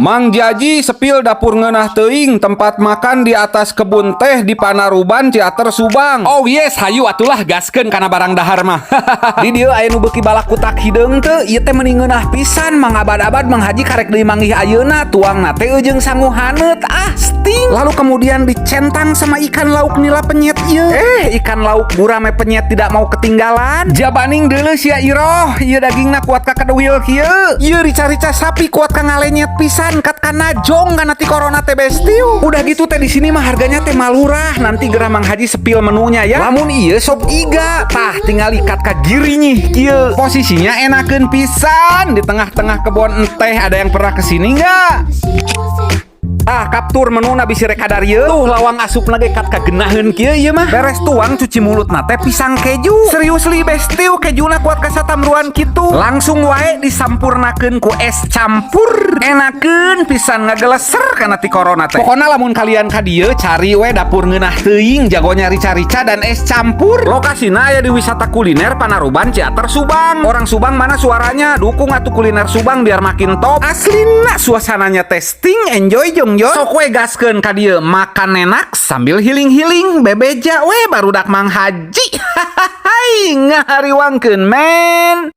Mang Jaji spill Dapur Ngeunah Teuing, tempat makan di atas kebun teh di Panaruban, Ciater, Subang. Oh yes, hayu atulah, gaskeun kana barang dahar mah. Di dieu aya nu beuki balak kutak hideung teu? Ieu teh meuni ngeunah pisan, Mang abad-abad Mang Haji karek deui manggih ayeuna, tuangna teh jeung sangu haneut, ah sting. Lalu kemudian dicentang sama ikan lauk nila penyet ieu. Eh, ikan lauk gurame penyet tidak mau ketinggalan. Jabaning deuleu sia iroh, ieu dagingna kuat ka kaduil kieu. Ieu rica-rica sapi kuat ka ngalenyet pisan, kat kana jong kana ti corona teh, bestiu. Udah gitu teh di sini mah harganya teh malurah. Nanti gerah Mang Haji spill menunya ya. Lamun ieu sop iga, tah tinggal ikat ka girinyih kieu. Posisinya enakeun pisan di tengah-tengah kebun teh. Ada yang pernah kesini nggak? Ah, kaptur menuna bisi rek kadarieu. Tuh lawang asupna ge kat kagenaheun kieu ieu mah. Beres tuang, cuci mulut teh pisang keju. Seriously bestiu, kejuna kuat ka satamruan kitu. Langsung wae disampurnakeun ku es campur. Enakeun pisan, ngageleser kana ti corona teh. Pokona lamun kalian ka dieu, cari we Dapur Ngeunah Teuing, jagonya rica-rica dan es campur. Lokasina aya di wisata kuliner Panaruban, Ciater, Subang. Orang Subang mana suaranya? Dukung atuh kuliner Subang biar makin top. Aslina suasananya testing, enjoy jong yo. Sok we gaskeun ka dieu, makan enak sambil healing-healing, bebeja we barudak Mang Haji. Hai, ngahariwangkeun men.